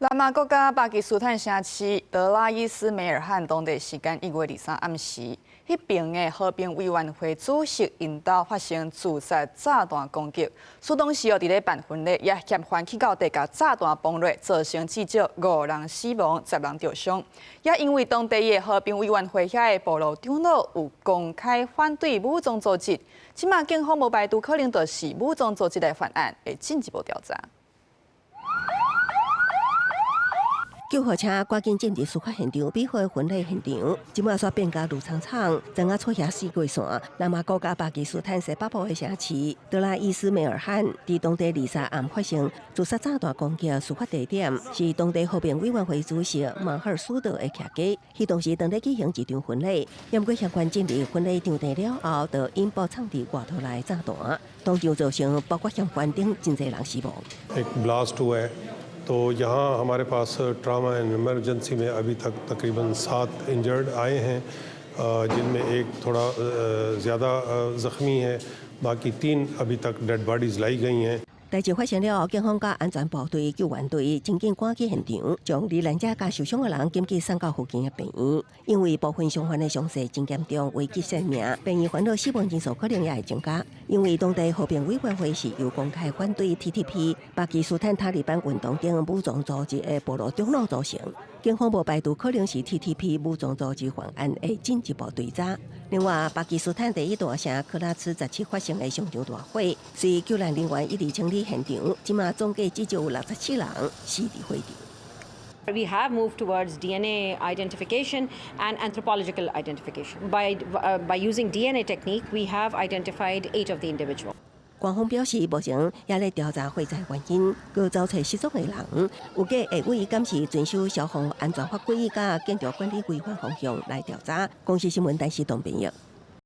南亞國家巴基斯坦城市德拉伊斯梅爾汗當地時間1月23暗時，彼爿的和平委員會主席𪜶兜發生自殺炸彈攻擊，事當時哦佇咧辦婚禮，也嫌犯去到地共炸彈崩落，造成至少五人死亡，10人著傷。也因為當地的和平委員會遐的部落長老有公開反對武裝組織，這馬警方無排除可能就是武裝組織來犯案，會進一步調查。救護車趕緊進入事發現場，比火婚禮現場，這馬煞變甲愈慘慘，昨下出現四界線。南亞國家巴基斯坦西北部的城市德拉伊斯梅爾汗，佇當地23暗發生自殺炸彈攻擊，事發地點是當地和平委員會主席馬赫蘇德的徛家。彼當時當咧舉行一場婚禮，毋過嫌犯進入婚禮場地了後，就引爆藏佇外套內炸彈，當場造成包括嫌犯等真濟人死亡。 तो यहाँ हमारे पास trauma and emergency में अभी तक तकरीबन सात इंजर्ड आए हैं, जिनमें एक थोड़ा ज़्यादा ज़ख्मी है, बाकी तीन अभी तक डेड बॉडीज़ लाई गई हैं。代誌發生了後，警方佮安全部隊、救援隊真緊趕去現場，將罹難者佮受傷的人緊急送到附近的病院。因為部分傷患的傷勢真嚴重，危及性命，病院煩惱死亡人數可能也會增加。因為當地和平委員會是由公開反對 TTP 巴基斯坦塔利班運動等武裝組織的部落長老組成，警方無排除可能是 TTP 武裝組織犯案，會進一步追查。另外，巴基斯坦第一大城柯拉芝17發生的商場大火，隨救難人員一直清理現場，這馬總計至少有67人死佇火場。 We have moved towards DNA identification and anthropological identification. By using DNA technique, we have identified eight of the individuals. 官方表示，目前也咧調查火災原因，閣找揣失蹤的人，預計會為敢是遵守消防安全法規佮建築管理規範方向來調查。公視新聞，陳世東編譯。